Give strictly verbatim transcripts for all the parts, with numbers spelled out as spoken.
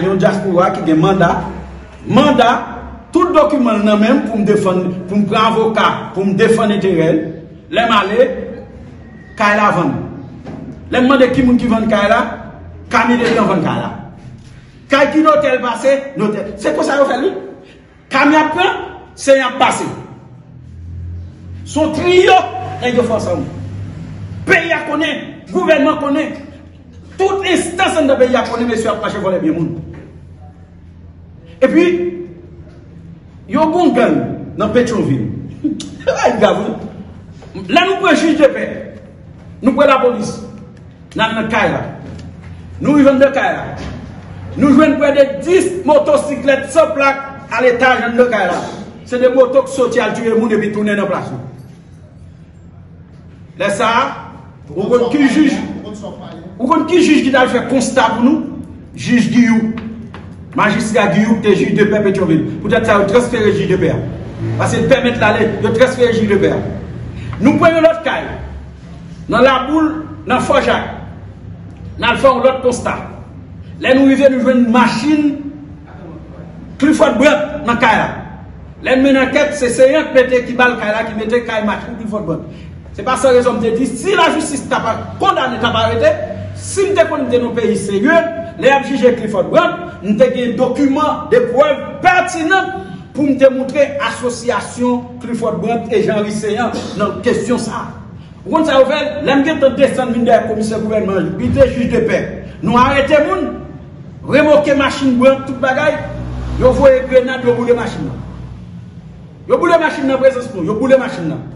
yon dyaspora ki gen manda, manda, tout dokiman l nan men m pou m defann, pou m pran avoka, pou m defann enterè l. Lè m ale, kay la vann. Lè m mande ki moun ki vann kay la, Camille Leblanc vann kay la. Kay ki notè l pase, notè. Se konsa yo fè l, wi. Kay m ap pran, se y ap pase. Se yon triyo nèg yo fè ansanm. Peyi a konnen, gouvènman konnen, tout enstans anndan peyi a konnen mesye ap mache vòlè byen moun. Epi, yo gon gang nan Petyonvil. Bagay grav, wi. Lè nou pran jij de pè, nou pran lapolis, n al nan kay la. Nou rive anndan kay la. Nou jwenn prè de dis motosiklèt san plak a letaj anndan kay la. Se de moto k soti al tiye moun epi tounen nan plas yo. Lè sa a, ou konn ki jij, ou konn ki jij ki t al fè konsta pou nou? Jij Giyou. Majistra Giyou ki te jij de pè Petyonvil. Poutèt sa, yo transfere jij de pè a. Paske l pèmèt l ale, yo transfere jij de pè a. Nou pran yon lòt kay. Nan Laboul, nan Fò Jak. N al fè yon lòt konsta. Lè nou rive, nou jwenn machin Clifford Brandt nan kay la. Lè n mennen ankèt, se Seyan k mete, ki ba l kay la, ki mete kay machin Clifford Brandt. Se pa san rezon m te di, si lajistis t ap kondane, t ap arete, si m te konn m te nan yon peyi serye, lè y ap jije Clifford Brandt, m te gen dokiman, de prèv pètinan pou m te montre asosyasyon Clifford Brandt e Jean Henry Seyan nan kesyon sa a. Ou konn sa yo fè? Lè m gentan desann vin dèyè komisè gouvènman an, li te jij de pè. Nou arete moun, remoke machin Brandt, tout bagay, yo voye grenad, yo boule machin nan. Yo boule machin nan prezans nou, yo boule machin nan.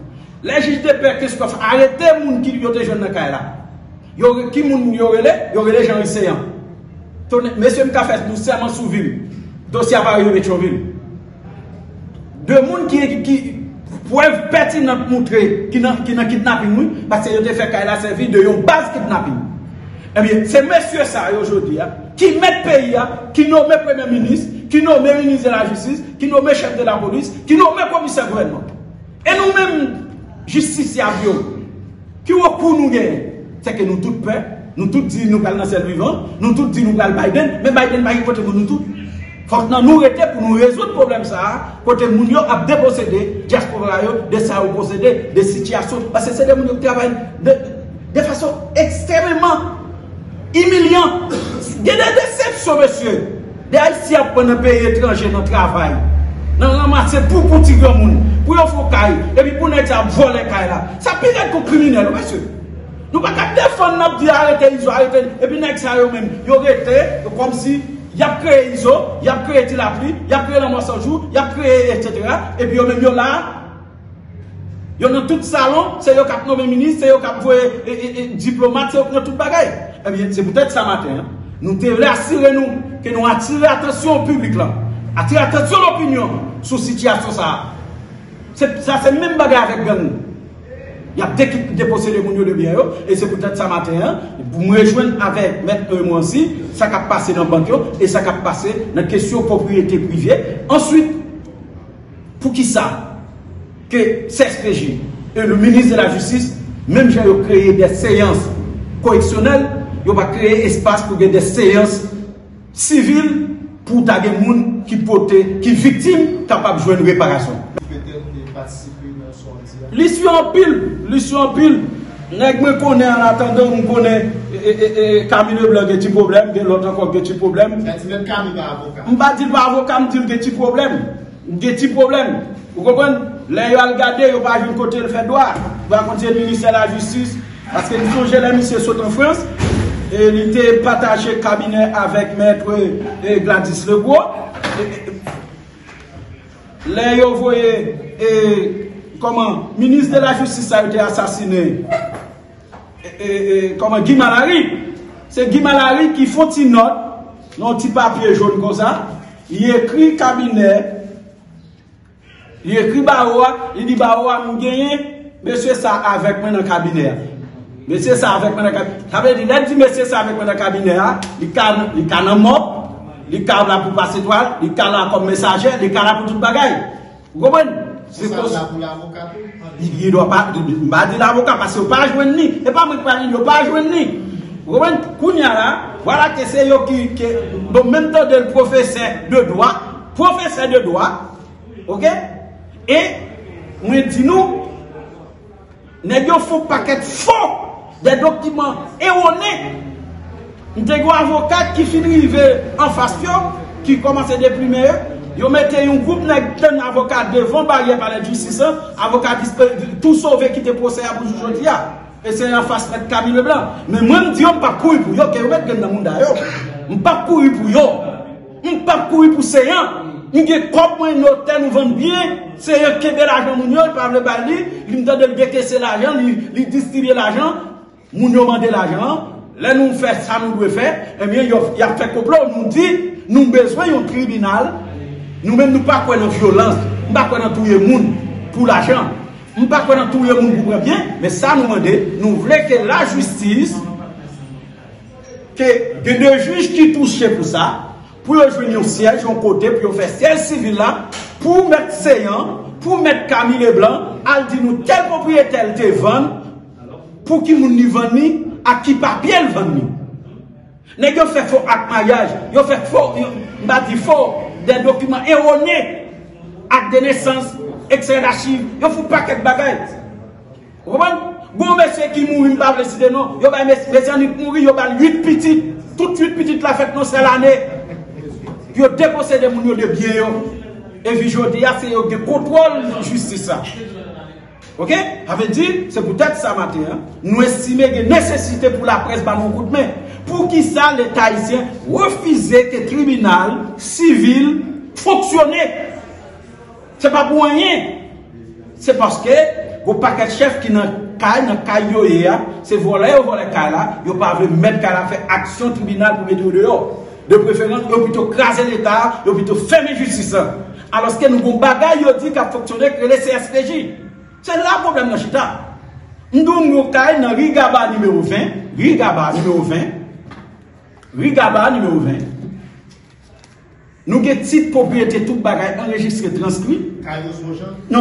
Lè jij de pè Christophe arete moun ki yo te jwenn nan kay la, yo, ki moun yo rele? Yo rele Jean Riseyan. Tonnè, mesye, m ka fè nou sèman sou vi m, dosye a pa rive Petyonvil. De moun ki, ki, ki prèv pètinan moutre ki nan, ki nan kidnaping, wi, paske yo te fè kay la sèvi de yon baz kidnaping. Ebyen, se mesye sa yo jodi a, ki mèt peyi a, ki nome premye minis, ki nome minis de la jistis, ki nome chèf de la polis, ki nome komisè gouvènman. E nou menm, jistisyab yo, ki rekou nou genyen? Se ke nou tout pè, nou tout di nou pral nan syèl vivan, nou tout di nou pral Biden, men Biden pa gen kote pou nou tout. Fòk nan nou rete pou nou rezoud pwoblèm sa a, kote moun yo ap deposede, dyaspora yo, de sa yo posede, de sitiyasyon, paske se de moun yo ki travay de, de fason ekstrèmeman imilyan. Gen de desepsyon, mesye. De Ayisyen ap pran nan peyi etranje nan travay, nan ranmase poupou ti granmoun, pou yo fè kay, epi pou nèg sa ap vòlè kay la. Sa pi rèd ke kriminèl, wi, mesye. Nou pa ka defann n ap di arete Izo, arete, epi nèg sa yo menm, yo rete, yo kòmsi y ap kreye Izo, y ap kreye Ti Lapli, y ap kreye Lanmò San Jou, y ap kreye, etsetera, epi yo menm yo la, yo nan tout salon, se yo k ap nonmen minis, se yo k ap voye, e, e, e, diplomat, se yo k nan tout bagay. Ebyen, se poutèt sa maten an, nou te vle asire nou ke nou atire atansyon piblik la, atire atansyon lopinyon sou sitiyasyon sa a. Se, sa se menm bagay avèk gang. Y ap deki-, deposede moun yo de byen yo, e se poutèt sa maten an, pou m rejwenn avèk Mèt Noé Morancy, sa k ap pase nan bank yo, e sa k ap pase nan kesyon pwopriyete prive. Answit, poukisa ke C S P J e le minis de la jistis, menm jan yo kreye de seyans koreksyonèl, yo pa kreye espas pou gen de seyans sivil pou ta gen moun ki pote, ki viktim, kapab jwenn reparasyon? Li sou anpil, li sou anpil. Nèg mwen konnen, an atandan, m konnen, e, e, e, e, Camille Leblanc gen ti pwoblèm, gen lòt ankò gen ti pwòblèm. M pa di l pa avoka, m di l gen ti pwoblèm. Gen ti pwoblèm. Ou konprann? Lè yo al gade, yo pa jwenn kote l fè dwa. Yo rakonte se ministè lajistis. Paske m sonje lè misye sot an Frans, e li te pataje kabinè avèk mèt, e, Gladys Legros. E, e, lè yo voye, e, kòman, minis de la jistis sa yo te asasinen, e, e, e, kòman, Guy Malary. Se Guy Malary ki fè yon ti nòt nan yon ti papye jòn konsa, li ekri kabinè, li ekri bawo a, li di bawo a, "M genyen mesye sa avèk mwen nan kabinè a. Mesye sa avèk mwen nan kabinè." Sa vle di, lè l di mesye sa avèk mwen nan kabinè a, li ka, li ka nan mòg, li ka la pou pase twal, li ka la kòm mesaje, li ka la pou tout bagay. Ou konprann? Se konsa. Li, li dwa pa, m pa di l avoka, paske yo pa jwenn li. E pa mwen ki pa di l, yo pa jwenn li. Ou konprann? Kounye a la, vwala ke se yo ki, ke, bon, menm tande l pwofesè de dwa, pwofesè de dwa, oke? E mwen di nou, nèg yo fè yon pakèt fo, de dokiman ewone. M te gen yon avoka ki fin rive anfas yo, ki kòmanse deprime yo. Yo mete yon gwoup nèg tann avoka devan baryè palè jistis lan. Avoka di, tou sove kite pwosè a pou jou jodi a. E se anfas mèt Camille Leblanc. Men mwen, m di yo, m p ap kouri pou yo, ke yo met grenn nan mouda yo. M p ap kouri pou yo. M p ap kouri pou Seyan. M gen kòb mwen, notè, nou vann byen. Seyan kenbe lajan moun yo, li pa vle bay li. Li, m tande l dekese lajan, li, li distribye lajan. Moun yo mande lajan an. Lè nou fè sa nou dwe fè, ebyen, yo, y ap fè konplo. Nou di, nou bezwen yon tribinal. Nou menm, nou pa kwè nan vyolans. M pa kwè nan touye moun pou lajan. M pa kwè nan touye moun pou pran byen, men sa nou mande, nou vle ke lajistis, ke gen de jij ki touche pou sa, pou yo jwenn yon syèj, yon kote, pou yo fè syèj sivil la, pou mèt Seyan, pou mèt Camille Leblanc, al di nou tèl pwopriyetè l te vann, pou ki moun li vann li, ak ki papye l vann li. Nèg yo fè fo ak maryaj, yo fè fo, yo, m pa di fo, de dokiman ewone, ak de nesans, ekstrè dachiv, yo fè yon pakèt bagay. Ou konprann? Gon mesye ki mouri, m pa vle site non, yo bay mes-, mesye annik mouri, yo ba l uit pitit. Tout uit pitit la fèt nan sèl ane. Yo deposede moun yo de byen yo. Epi jodi a, se yo gen kontwòl jistis la. Oke? Sa vle di, se poutèt sa maten an, nou estime gen nesesite pou laprès ba nou yon kout men. Poukisa Leta ayisyen refize ke tribinal sivil fonksyone? Se pa pou anyen. Se paske gon pakèt chèf ki nan kay, nan kay yo ye a, se vòlè yo vòlè kay la, yo pa vle mèt kay la fè aksyon tribinal pou mete yo deyò. De preferans, yo pito kraze Leta, yo pito fèmen jistis la. Alòske nou gon bagay yo di k ap fonksyone k rele C S P J. Se la pwoblèm nan chita. M di w m gen yon kay nan Ri Gaba nimewo ven, Ri Gaba nimewo ven, Ri Gaba nimewo ven. Nou gen tit pwopriyete, tout bagay anrejistre, transkri. Kay Rose Beauchamp? Non,